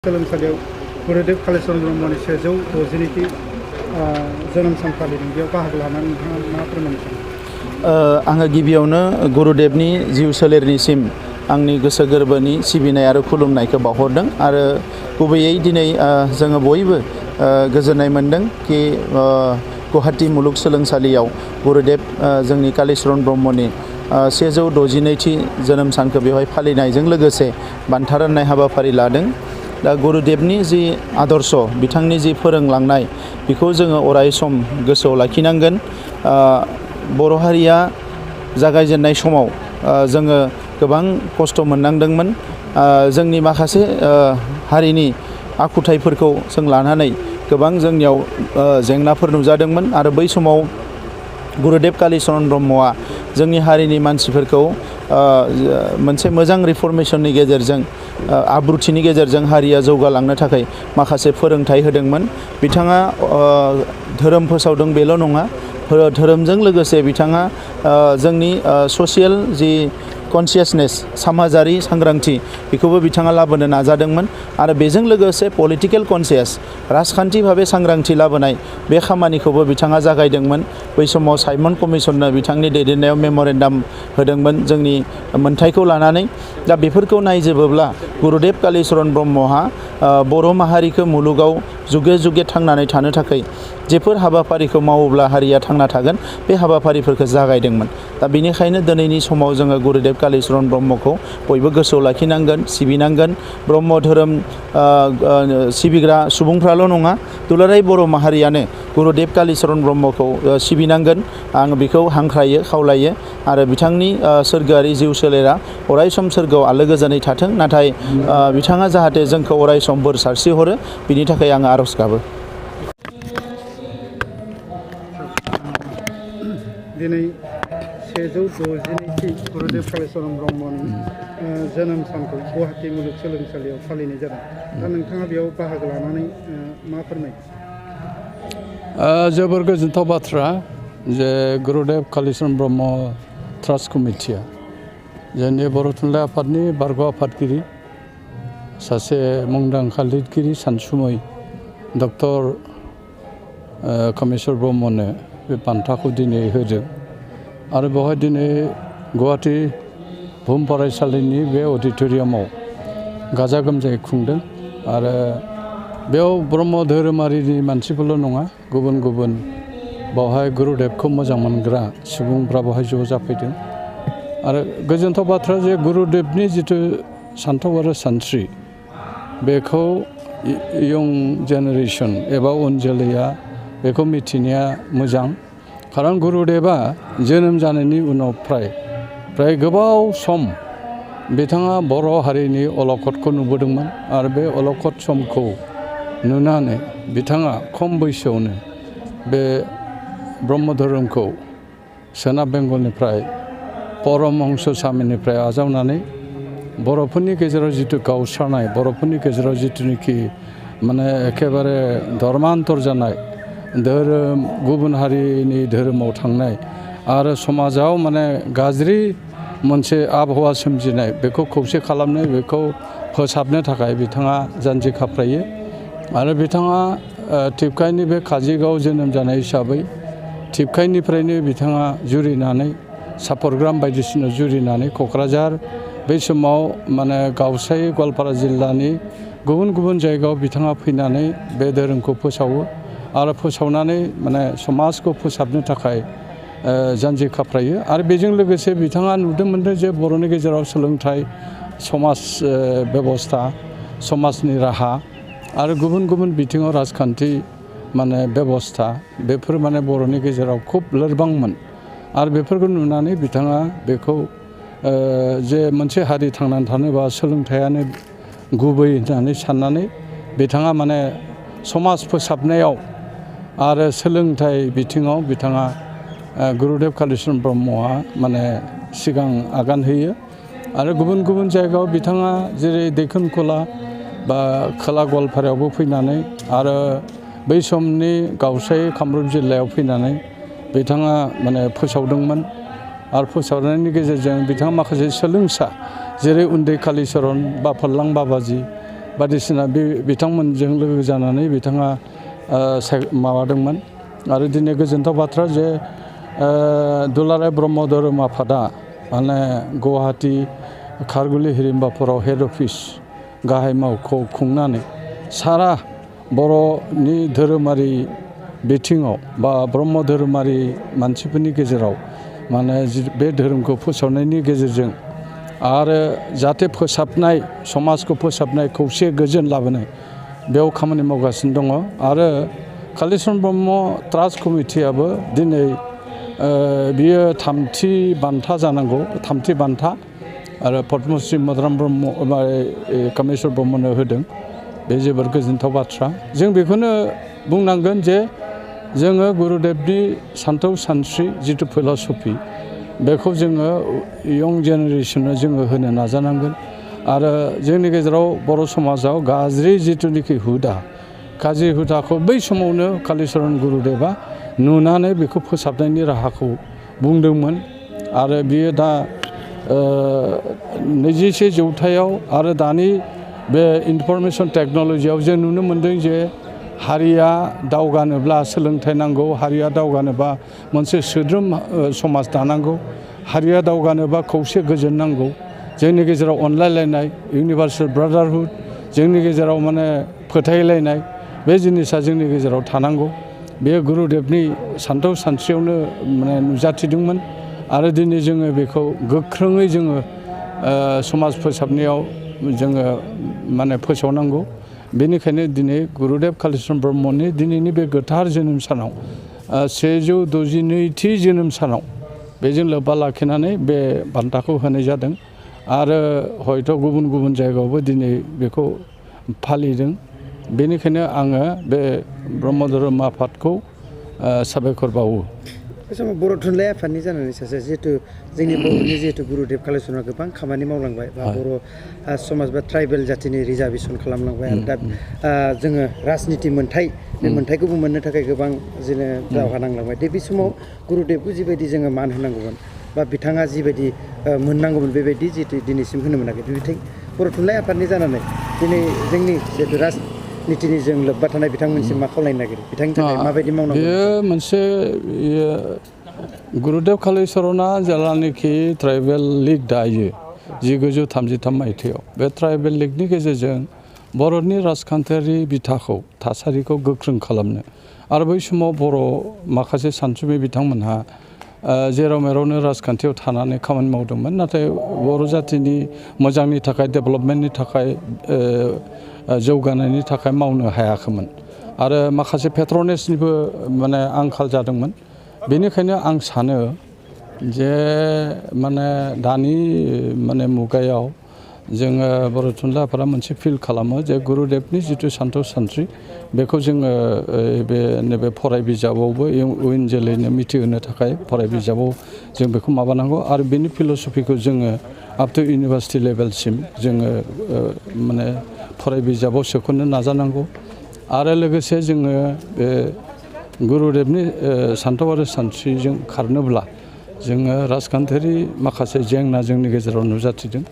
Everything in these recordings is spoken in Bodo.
सोलोंसालियाव गुरुदेव कालीचरण ब्रह्मनि 162थि जोनोम सान फालिदों बेयाव बाहागो लानानै नोंथाङा मा फोरमायनो सानो? आङो गिबियावनो गुरुदेवनि जिउ सोलेरनिसिम आंनि गोसो गोरबोनि सिबिनाय आरो खुलुमनायखौ बावहरदों आरो गुबैयै दिनै जोङो बयबो गोजोननाय मोनदों कि गुवाहाटी मुलुगसोलोंसालियाव गुरुदेव जोंनि कालीचरण ब्रह्मनि 162थि जोनोम सानखौ बेवहाय फालिनायजों लोगोसे बान्था राननाय हाबाफारि लादों। दा गुरुदेवनि जि आदर्श बिथांनि जि फोरोंलांनाय बेखौ जोङो अराय सम गोसोआव लाखिनांगोन। बर' हारिया जागायजेननाय समाव जोङो गोबां खस्थ' मोननांदोंमोन। जोंनि माखासे हारिनि आखुथायफोरखौ जों लानानै गोबां जोंनियाव जेंनाफोर नुजादोंमोन आरो बै समाव गुरुदेव कालीचरण ब्रह्मआ जोंनि हारिनि मानसिफोरखौ मोनसे मोजां रिफर्मेशननि गेजेरजों आब्रुथिनि गेजेरजों हारिया जौगालांनो थाखाय माखासे फोरोंथाइ होदोंमोन। बिथाङा धोरोम फोसावदों बेल' नङा, धोरोमजों लोगोसे बिथाङा जोंनि ससियेल जि कनसियासनेस समाजारि सांग्रांथि बेखौबो बिथाङा लाबोनो नाजादोंमोन आरो बेजों लोगोसे पलिटिकेल कनसियास राजखान्थि भाबै सांग्रांथि लाबोनाय बे खामानिखौबो बिथाङा जागायदोंमोन। बै समाव साइमन कमिसननो बिथांनि दैदेननायाव मेम'रेन्डाम होदोंमोन जोंनि मोन्थाइखौ लानानै। दा बेफोरखौ नायजोबोब्ला गुरुदेव कालीचरण ब्रह्महा बर' माहारिखौ मुलुगाव जुगे जुगे थांनानै थानो थाखाय जेफोर हाबाफारिखौ मावोब्ला हारिया थांना थागोन बे हाबाफारिफोरखौ जागायदोंमोन। दा बेनिखायनो दिनैनि समाव जोङो गुरुदेव कालीचरण ब्रह्मखौ बयबो गोसोआव लाखिनांगोन, सिबिनांगोन। ब्रह्म धोरोम सिबिग्रा सुबुंफ्राल' नङा, दुलाराय बर' माहारियानो गुरुदेव कालीचरण ब्रह्मखौ सिबिनांगोन। आं बेखौ हांख्रायो, खावलायो आरो बिथांनि सोरगोआरि जिउ सोलेरा अराय सम सोरगोआव आलो गोजोनै थाथों। नाथाय बिथाङा जाहाथे जोंखौ अराय सम बोर सारस्रिहरो बिनि थाखाय आङो आर'ज गाबो। दिनै 162थि गुरुदेव कालीचरण ब्रह्मनि जोनोम सानखौ गुवाहाटी मुलुगसोलोंसालियाव फालिनाय जादों। दा नोंथाङा बेयाव बाहागो लानानै मा फोरमायो? जोबोर गोजोनथाव बाथ्रा जे गुरुदेव कालीचरण ब्रह्म ट्रास्ट कमिटिया जोंनि बर' थुनलाइ आफादनि बारग' आफादगिरि सासे मुंदांखा लिरगिरि सानसुमै डक्टर कामेस्वर ब्रह्मनो बे बान्थाखौ दिनै होदों आरो बेवहाय दिनै गुवाहाटी बुहुम फरायसालिनि बे अडिट'रियामाव गाजा गोमजायै खुंदों आरो बेयाव ब्रह्म धोरोमारिनि मानसिफोरल' नङा, गुबुन गुबुन बावहाय गुरुदेबखौ मोजां मोनग्रा सुबुंफ्रा बावहाय ज' जाफैदों आरो गोजोनथाव बाथ्रा जे गुरुदेबनि जिथु सान्थौ आरो सानस्रि बेखौ इयं जेनेरेसन एबा उन जोलैया बेखौ मिथिनाया मोजां। खारन गुरुदेबा जोनोम जानायनि उनाव फ्राय गोबाव सम बिथाङा बर' हारिनि अलखदखौ नुबोदोंमोन आरो बे अलखद समखौ नुनानै बिथाङा खम बैसोआवनो बे ब्रह्म धोरोमखौ सोनाब बेंगलनिफ्राय परमहंस स्वामीनिफ्राय आजावनानै बर'फोरनि गेजेराव जिथु गावस्रानाय, बर'फोरनि गेजेराव जिथुनिखि माने एखेबारे धर्मान्तर जानाय, धोरोम गुबुन हारिनि धोरोमाव थांनाय आरो समाजाव माने गाज्रि मोनसे आबहावा सोमजिनाय बेखौ खौसे खालामनो, बेखौ फोसाबनो थाखाय बिथाङा जानजि खाफ्रायो आरो बिथाङा टिपकाइनि बे काजिगाव जोनोम जानाय हिसाबै टिपकाइनिफ्रायनो बिथाङा जुरिनानै सापरग्राम बायदिसिना जुरिनानै क'क्राझार बै समाव माने गावसाय गवालपारा जिल्लानि गुबुन गुबुन जायगायाव बिथाङा फैनानै बे धोरोमखौ फोसावो आरो फोसावनानै माने समाजखौ फोसाबनो थाखाय जानजि खाफ्रायो आरो बेजों लोगोसे बिथाङा नुनो मोनदों जे बर'नि गेजेराव सोलोंथाइ, समाज बेबस्था, समाजनि राहा आरो गुबुन गुबुन बिथिङाव राजखान्थि माने बेबस्था बेफोर माने बर'नि गेजेराव खुब लोरबांमोन आरो बेफोरखौ नुनानै बिथाङा बेखौ जे मोनसे हारि थांनानै थानोबा सोलोंथाइयानो गुबै होननानै साननानै बिथाङा माने समाज फोसाबनायाव आरो सोलोंथाइ बिथिङाव बिथाङा गुरुदेव कालीचरण ब्रह्मआ माने सिगां आगान होयो आरो गुबुन गुबुन जायगायाव बिथाङा जेरै दैखोनखोला बा खोला गवालपारायावबो फैनानै आरो बै समनि गावसाय कामरुप जिल्लायाव फैनानै बिथाङा माने फोसावदोंमोन आरो फोसावनायनि गेजेरजों बिथाङा माखासे सोलोंसा जेरै उन्दै कालीचरण बा फल्लां बाबाजि बायदिसिना बिथांमोनजों लोगो जानानै बिथाङा माबादोंमोन आरो दिनै गोजोनथाव बाथ्रा जे दुलाराय ब्रह्म धोरोम आफादा माने गुवाहाटि खारगुलि हिरिम्बाफोराव हेड अफिस गाहाय मावख' खुंनानै सारा बर'नि धोरोमारि बिथिङाव बा ब्रह्म धोरोमारि मानसिफोरनि गेजेराव माने बे धोरोमखौ फोसावनायनि गेजेरजों आरो जाहाथे फोसाबनाय समाजखौ फोसाबनाय खौसे गोजोन लाबोनाय बेयाव खामानि मावगासिनो दङ आरो कालिचरन ब्रह्म ट्रास्ट कमिटियाबो दिनै बियो 3थि बान्था जानांगौ 3थि बान्था आरो पद्मश्री मदाराम ब्रह्म कामेस्वर ब्रह्मनो होदों बे जोबोर गोजोनथाव बाथ्रा जों बेखौनो बुंनांगोन जे जोङो गुरुदेबनि सानथौ सानस्रि जिथु फिल'सफि बेखौ जोङो यं जेनेरेसननो जोङो होनो नाजानांगोन आरो जोंनि गेजेराव बर' समाजाव गाज्रि जिथुनिखि हुदा गाज्रि हुदाखौ बै समावनो कालिचरन गुरुदेबा नुनानै बेखौ फोसाबनायनि राहाखौ बुंदोंमोन आरो बियो दा 21 जौथायाव आरो दानि बे इनफरमेसन टेक्न'लजियाव जों नुनो मोन्दों जे हारिया दावगानोब्ला सोलोंथाइ नांगौ हारिया दावगानोबा मोनसे सोद्रोम समाज दानांगौ हारिया दावगानोबा खौसे गोजोन नांगौ जोंनि गेजेराव अनलायलायनाय इउनिभार्सेल ब्रादारहुड जोंनि गेजेराव माने फोथायलायनाय बे जिनिसा जोंनि गेजेराव थानांगौ बे गुरुदेबनि सानथौ सानस्रियावनो माने नुजाथिदोंमोन आरो दिनै जोङो बेखौ गोख्रोङै जोङो समाज फोसाबनायाव जोङो माने फोसावनांगौ बेनिखायनो दिनै गुरुदेब कालिचरन ब्रह्मनि दिनैनि बे गोथार जोनोम सानाव 162थि जोनोम सानाव बेजों लोब्बा लाखिनानै बे बान्थाखौ होनाय जादों आरो हयथ' गुबुन गुबुन जायगायावबो दिनै बेखौ फालिदों बेनिखायनो आङो बे ब्रह्म धोरोम आफादखौ साबायखर बावो बे समाव बर' थुनलाइ आफादनि जानानै सासे जिहेतु जोंनि बर'नि जिहेतु गुरुदेब कालिचरना गोबां खामानि मावलांबाय बा बर' समाज बा ट्राइबेल जाथिनि रिजार्भेसन खालामलांबाय आरो दा जोङो राजनिति मोन्थाय बे मोन्थायखौबो मोननो थाखाय गोबां जोङो दावहा नांलांबाय बे समाव गुरुदेबखौ जिबायदि जोङो मान होनांगौमोन बा बिथाङा जिबायदि मोननांगौमोन बेबायदि जिहेतु दिनैसिम होनो मोनाखै बिथिं बर' थुनलाइ आफादनि जानानै दिनै जोंनि जिहेतु राजनितिनि जों लोब्बा थानाय बिथांमोनसिम मा खावलायनो नागिरो बिथांनि थाखाय माबायदि मावनांगौ बेयो मोनसे गुरुदेब कालिचरना जेब्लानोखि ट्राइबेल लिग दायो 1933 मायथाइयाव बे ट्राइबेल लिगनि गेजेरजों बर'नि राजखान्थियारि बिथाखौ थासारिखौ गोख्रों खालामनो आरो बै समाव बर' माखासे सानसुमै बिथांमोनहा जेराव मेरावनो राजखान्थियाव थानानै खामानि मावदोंमोन नाथाय बर' जातिनि मोजांनि थाखाय डेभेलपमेन्टनि थाखाय जौगानायनि थाखाय मावनो हायाखैमोन आरो माखासे पेट्रनेसनिबो माने आंखाल जादोंमोन बेनिखायनो आं सानो जे माने दानि माने मुगायाव जोङो बर' थुनलाइ आफादा मोनसे फिल खालामो जे गुरुदेबनि जिथु सानथौ सानस्रि बेखौ जोङो बे नैबे फराय बिजाबावबो इयुन जोलैनो मिथिहोनो थाखाय फराय बिजाबाव जों बेखौ माबानांगौ आरो बेनि फिल'सफिखौ जोङो आप टु इउनिभार्सिटि लेभेलसिम जोङो माने फराय बिजाबाव सोख'नो नाजानांगौ आरो लोगोसे जोङो बे गुरुदेबनि सानथौ आरो सानस्रिजों खारनोब्ला जोङो राजखान्थियारि माखासे जेंना जोंनि गेजेराव नुजाथिदों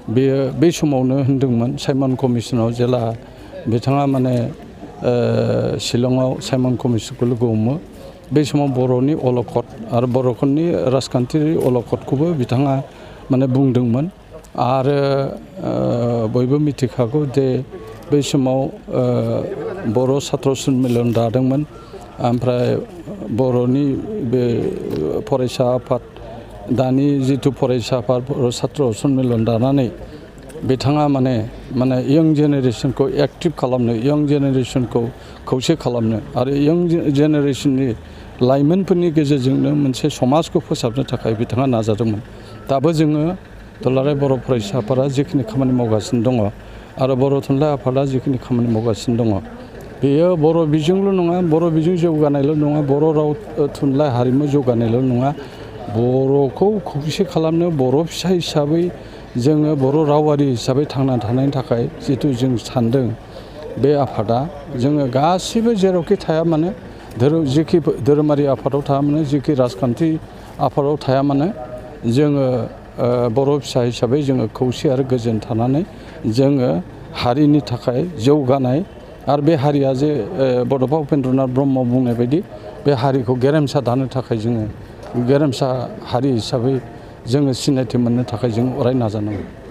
बेयो बै समावनो होनदोंमोन साइमन कमिसनाव जेला बिथाङा माने शिलंआव साइमन कमिसनखौ लोगो हमो बै समाव बर'नि अलखद आरो बर'फोरनि राजखान्थियारि अलखदखौबो बिथाङा माने बुंदोंमोन आरो बयबो मिथिखागौ जे बै समाव बर' सात्र सन्मिलन दादोंमोन ओमफ्राय बर'नि बे फरायसा आफाद दानि जिथु फरायसा आफाद बर' सात्र सन्मिलन दानानै बिथाङा माने यं जेनेरेसनखौ एक्टिभ खालामनो यं जेनेरेसनखौ खौसे खालामनो आरो यं जेनेरेसननि लाइमोनफोरनि गेजेरजोंनो मोनसे समाजखौ फोसाबनो थाखाय बिथाङा नाजादोंमोन दाबो जोङो दुलाराय बर' फरायसा आफादा जिखिनि खामानि मावगासिनो दङ आरो बर' थुनलाइ आफादा जिखिनि खामानि मावगासिनो दङ बेयो बर' बिजोंल' नङा बर' बिजों जौगानायल' नङा बर' राव थुनलाइ हारिमु जौगानायल' नङा बर'खौ खौसे खालामनो बर' फिसा हिसाबै जोङो बर' रावारि हिसाबै थांना थानायनि थाखाय जिथु जों सानदों बे आफादा जोङो गासिबो जेरावखि थाया मानो जिखि धोरोमारि आफादाव थाया मानो जिखि राजखान्थि आफादाव थाया मानो जोङो बर' फिसा हिसाबै जोङो खौसे आरो गोजोन थानानै जोङो हारिनि थाखाय जौगानाय आरो बे हारिया जे बड'फा उपेन्द्रनाथ ब्रह्म बुंनाय बायदि बे हारिखौ गेरेमसा दानो थाखाय जोङो गेरेमसा हारि हिसाबै जोङो सिनायथि मोननो थाखाय जों अराय नाजानांगौ।